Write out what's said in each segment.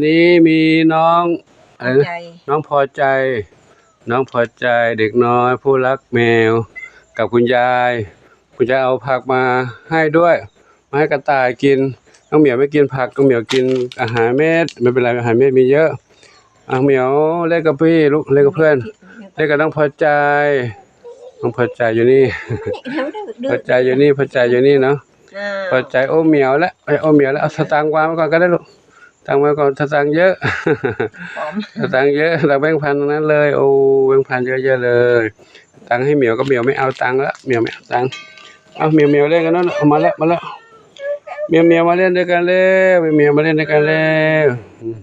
ນີ້ມີນ້ອງ ພໍໃຈ ເອີ ນ້ອງພໍໃຈ ນ້ອງພໍໃຈ ເດັກນ້ອຍຜູ້ຮັກແມວ ກັບຄຸນຍາຍ. ຄຸນຍາຍເອົາຜັກມາໃຫ້ດ້ວຍ ມາໃຫ້ກະຕ່າຍກິນ. ນ້ອງໝຽວໄມ່ກິນຜັກ ນ້ອງໝຽວກິນອາຫານເມັດ. ໄມ່ເປັນໄລ ອາຫານເມັດມີເຍອະ. ອ່າ ໝຽວ ເຫຼັ້ນກັບພີ່ລູກ ເຫຼັ້ນກັບເພື່ອນ ເຫຼັ້ນກັບນ້ອງພໍໃຈ. ນ້ອງພໍໃຈຢູ່ນີ້ ພໍໃຈຢູ່ນີ້ ພໍໃຈຢູ່ນີ້ເນາະ. ພໍໃຈ ໂອ້ ໝຽວແລ້ວ ໂອ້ ໝຽວແລ້ວ. ເອົາສະຕາງວາງໄວ້ກ່ອນກໍໄດ້ລູກ ຕັ້ງໄວ້ກ່ອນ. ສະຕາງເຍອະ ສະຕາງເຍອະ ສະຕາງແບງພັນທັງນັ້ນເລີຍ. ໂອ້ ແບງພັນເຍອະແຍະເລີຍ. ຕັງໃຫ້ໝຽວ ກໍໝຽວໄມ່ເອົາຕັງລະ ໝຽວໄມ່ເອົາຕັງ. ເອົາ ໝຽວ ໝຽວເຫຼັ້ນກັນນັ້ນ ເອົາມາແລ້ວ ມາແລ້ວ. ໝຽວ ໝຽວມາເຫຼັ້ນດ້ວຍກັນແລ້ວ ໝຽວ ໝຽວມາເຫຼັ້ນດ້ວຍກັນແລ້ວ. ອືມ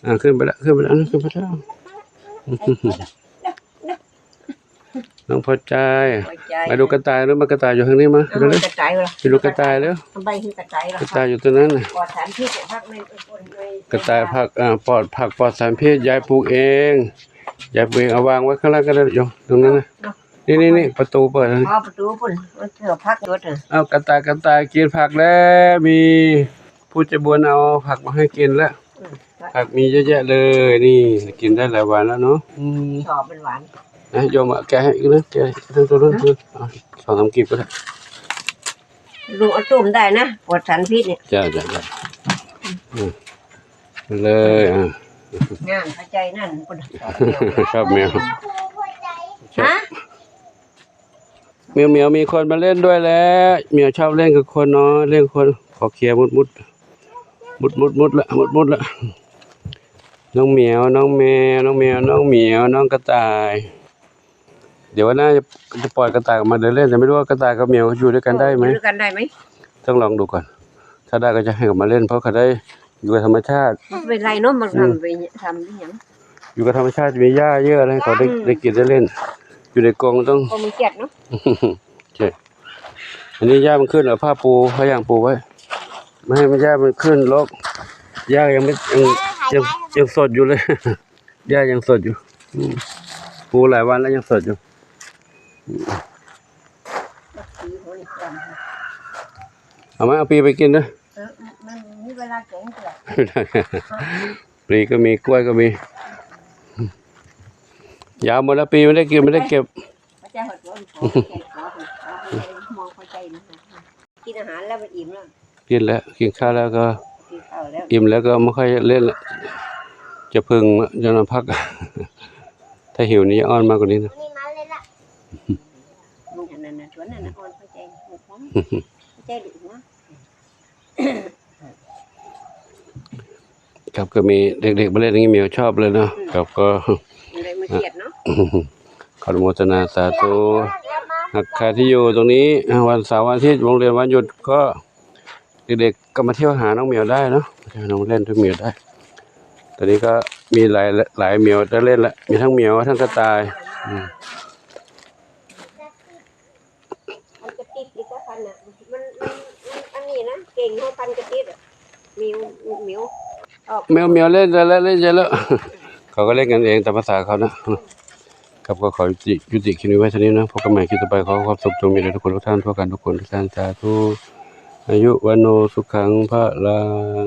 ອ່າ ຂຶ້ນໄປລະ ຂຶ້ນໄປລະ ຂຶ້ນໄປລະ. ນ້ອງພໍໃຈ ພໍໃຈ ມາດູກະຕ່າຍເດີ້ ມາ ກະຕ່າຍຢູ່ທາງນີ້ ມາ ເອົາ ເຮັດຈັ່ງໃດ ກະຕ່າຍລະ ໄປດູກະຕ່າຍເດີ້. ເອົາໄປໃຫ້ກະຕ່າຍລະ ກະຕ່າຍຢູ່ຕົງນັ້ນນະ ປອດສານພິດ. ກະຕ່າຍຜັກ ອ່າ ປອດ ຜັກປອດສານພິດ ຍາຍປູກເອງ ຍາຍປູກເອງ. ເອົາວາງໄວ້ຂ້າງລ່າງກໍໄດ້ ຢູ່ຕົງນັ້ນນະ. ເນາະ ນີ້ໆໆ ປະຕູເປີດ ອໍ ປະຕູພຸ້ນ ມັນເຊື່ອຜັກຢູ່ເດີ້. ເອົາ ກະຕ່າຍ ກະຕ່າຍກິນຜັກແລ້ວ ມີຜູ້ໃຈບຸນເອົາຜັກມາໃຫ້ກິນແລ້ວ. ອືມ ຜັກມີເຍອະແຍະເລີຍ ນີ້ກິນໄດ້ຫຼາຍວັນແລ້ວເນາະ. ອືມ ຊອບເປັນຫວານ ນະ ໂຍມ ແກະໃຫ້ອີກນະ ແກະໃຫ້ທັງຕົວນັ້ນ ເອົາ ສອງສາມກີບກໍໄດ້. ລູກເອົາຕົ້ມໄດ້ນະ ປອດສານພິດນີ້. ຈ້າ ຈ້າ ຈ້າ ອືມ ເລີຍ ອ່າ ງາມເຂົ້າໃຈນັ້ນ ຊອບແມວ ຮະ? ໝຽວ ໝຽວ ມີຄົນມາເຫຼັ້ນດ້ວຍແລ້ວ. ໝຽວຊອບເຫຼັ້ນກັບຄົນເນາະ ເຫຼັ້ນຄົນ. ຂໍເຄຍມຸດໆ ມຸດໆ ມຸດໆລະ ມຸດໆລະ. ນ້ອງໝຽວ ນ້ອງແມວ ນ້ອງແມວ ນ້ອງໝຽວ ນ້ອງກະຕ່າຍ. ດຽວວັນໜ້າຈະ ຈະປ່ອຍກະຕ່າຍອອກມາເດີນເຫຼັ້ນ ແຕ່ໄມ່ຮູ້ວ່າກະຕ່າຍກັບໝຽວຢູ່ດ້ວຍກັນໄດ້ໄໝ? ເອີ ຢູ່ດ້ວຍກັນໄດ້ໄໝ? ຕ້ອງລອງດູກ່ອນ. ຖ້າໄດ້ກໍຈະໃຫ້ເຂົາມາເຫຼັ້ນ ເພາະເຂົາໄດ້ຢູ່ກັບທຳມະຊາດ. ບໍ່ເປັນໄລເນາະ ມັນ ອືມ ທຳໄປ ທຳອີຫຍັງ ຢູ່ກັບທຳມະຊາດ ຈະມີຫຍ້າເຍີະໃຫ້ເຂົາໄດ້ ອືມ ໄດ້ກິນໄດ້ເຫຼັ້ນ. ຢູ່ໃນກົງຕ້ອງ ບໍ່ມີຄຽດເນາະ. ໂອເຄ ອັນນີ້ຫຍ້າມັນຂຶ້ນ ເອົາຜ້າປູ ຜ້າຫຍັງປູໄວ້ ບໍ່ໃຫ້ມັນ ຫຍ້າມັນຂຶ້ນລົກ. ຫຍ້າຍັງໄມ່ ຍັງ ຍັງ ຍັງສົດຢູ່ເລີຍ ຫຍ້າຍັງສົດຢູ່. ອືມ ປູຫຼາຍວັນແລ້ວຍັງສົດຢູ່. ອືມ ເອົາມາ ເອົາປີໄປກິນເດີ້. ເອີ ມັນມີເວລາແກງເທື່ອ ປລີກໍມີ ກ້ວຍກໍມີ. ຢາວໝົດແລ້ວ ປີໄມ່ໄດ້ກິນ ໄມ່ໄດ້ເກັບ. ກິນອາຫານແລ້ວມັນອີ່ມແລ້ວ ກິນແລ້ວ ກິນຂ້າວແລ້ວກໍ ກິນຂ້າວແລ້ວ ອີ່ມແລ້ວກໍບໍ່ຄ່ອຍເຫຼັ້ນລະ ຈະເພິ່ງລະ ຈະນອນພັກ. ຖ້າຫິວນີ້ອ່ອນມາກວ່ານີ້ນະ. ນີ້ມາເລີຍລະ ນີ້ອັນນັ້ນນະ ສວນນັ້ນນະ ອ່ອນເຂົ້າໃຈ ເຂົ້າໃຈ ເຂົ້າໃຈດຸນະ. ຄັບ ກໍມີເດັກໆມາເຫຼັ້ນຢ່າງນີ້ ໝຽວຊອບເລີຍເນາະ. ອືມ ຄັບ ກໍໄດ້ມາຂຽດເນາະ. ຂໍອະນຸໂມທະນາສາທຸ. ຫາກໃຜທີ່ຢູ່ຕົງນີ້ ອາ ວັນເສົາ ວັນອາທິດ ໂຮງຮຽນວັນຢຸດ ກໍເດັກໆກໍມາທ່ຽວຫານ້ອງໝຽວໄດ້ເນາະ ມາທ່ຽວນ້ອງ ມາເຫຼັ້ນດ້ວຍໝຽວໄດ້. ຕອນນີ້ກໍມີຫຼາຍ ຫຼາຍໝຽວຈະເຫຼັ້ນລະ ມີທັງໝຽວ ທັງກະຕ່າຍ. ອືມ ມັນກະຕິດຢູ່ກັບພັນນະ ມັນ ມັນ ມັນ ອັນນີ້ນະ ເກັ່ງເຮົາພັນກະຕິດອະ ໝິວ ໝິວ ອອກ ໝຽວ ໝຽວ ເຫຼັ້ນໄດ້ແລ້ວ ເຫຼັ້ນໄດ້ແລ້ວ. ເຂົາກໍເຫຼັ້ນກັນເອງຕາມພາສາເຂົານະ. ຄັບ ກໍຂໍຍຸຕິ ຍຸຕິຄລິບນີ້ໄວ້ເທົ່ານີ້ນະ. ພົບກັນໃໝ່ຄລິບຕໍ່ໄປ. ຂໍຄວາມສຸກຈົ່ງມີແດ່ທຸກຄົນທຸກທ່ານ ທົ່ວກັນທຸກຄົນທຸກທ່ານ ສາທຸ. ອາຍຸ ວັນໂນ ສຸຂັງ ພະລັງ.